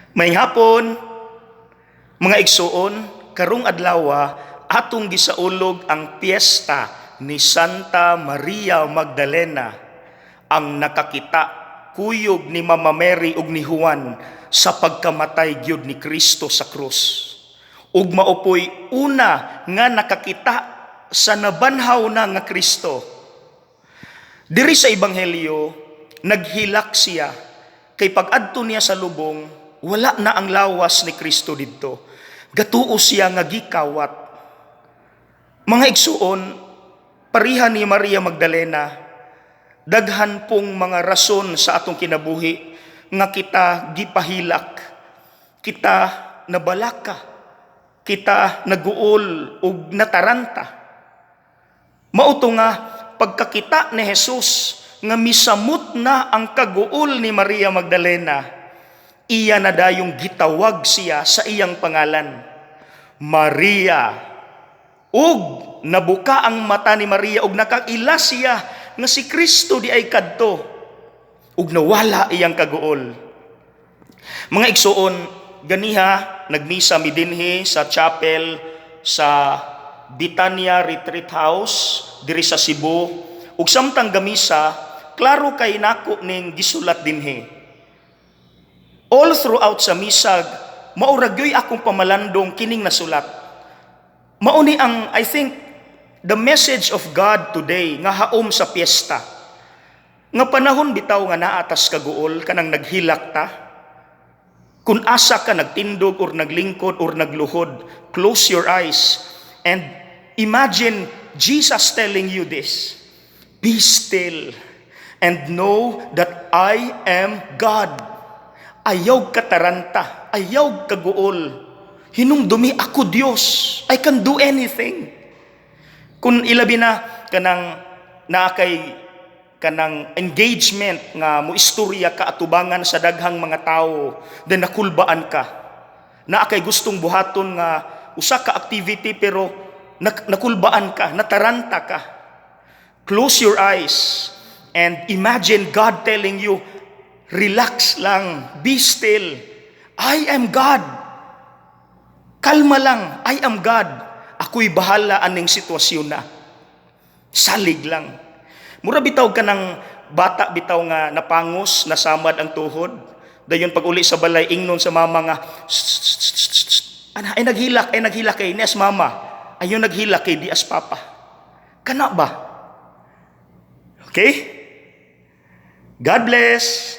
Maayong hapon, mga igsuon, karong adlaw atong gisaulog ang piyesta ni Santa Maria Magdalena, ang nakakita kuyog ni Mama Mary ug ni Juan sa pagkamatay gyud ni Kristo sa krus. Ug mao poy una nga nakakita sa nabanhaw na nga Kristo. Diri sa Ebanghelyo, naghilak siya kay pag-adto niya sa lubong, wala na ang lawas ni Kristo didto. Gatuo siya nga gikawat. Mga igsuon, pareha ni Maria Magdalena, daghan pong mga rason sa atong kinabuhi nga kita gipahilak, kita nabalaka, kita naguol ug nataranta. Mao to nga pagkakita ni Jesus nga misamot na ang kaguol ni Maria Magdalena, iya na dayong gitawag siya sa iyang pangalan. Maria. Ug nabuka ang mata ni Maria ug nakaila siya nga si Kristo diay kadto. Ug nawala iyang kaguol. Mga igsuon, ganiha nagmisa mi dinhi sa chapel sa Betania Retreat House diri sa Cebu. Ug samtang gamisa, klaro kay nako ning gisulat dinhi. All throughout sa misa, mao ra gyoy akong pamalandong kining nasulat. Mao ni ang, I think, the message of God today nga haom sa piyesta. Nga panahon bitaw nga naa tas kaguol, kanang naghilak ta. Kung asa ka nagtindog or naglingkod or nagluhod, close your eyes and imagine Jesus telling you this: "Be still and know that I am God." Ayaw kataranta, ayaw kaguol. Hinumdumi, ako Dios. I can do anything. Kung ilabi na kanang naa kay kanang engagement nga mo istorya ka atubangan sa daghang mga tao, then nakulbaan ka. Naa kay gustong buhaton nga usa ka activity pero nakulbaan ka, nataranta ka. Close your eyes and imagine God telling you, "Relax lang, be still. I am God. Kalma lang, I am God. Ako'y bahala aning sitwasyon na. Salig lang." Mura bitaw ka ng bata bitaw nga napangos, nasamad ang tuhod. Dayon pag uli sa balay, ingnon sa mama nga, "Ana, ay naghilak kay ni as mama. Ayaw naghilak kay di as papa." Kana ba? Okay? God bless.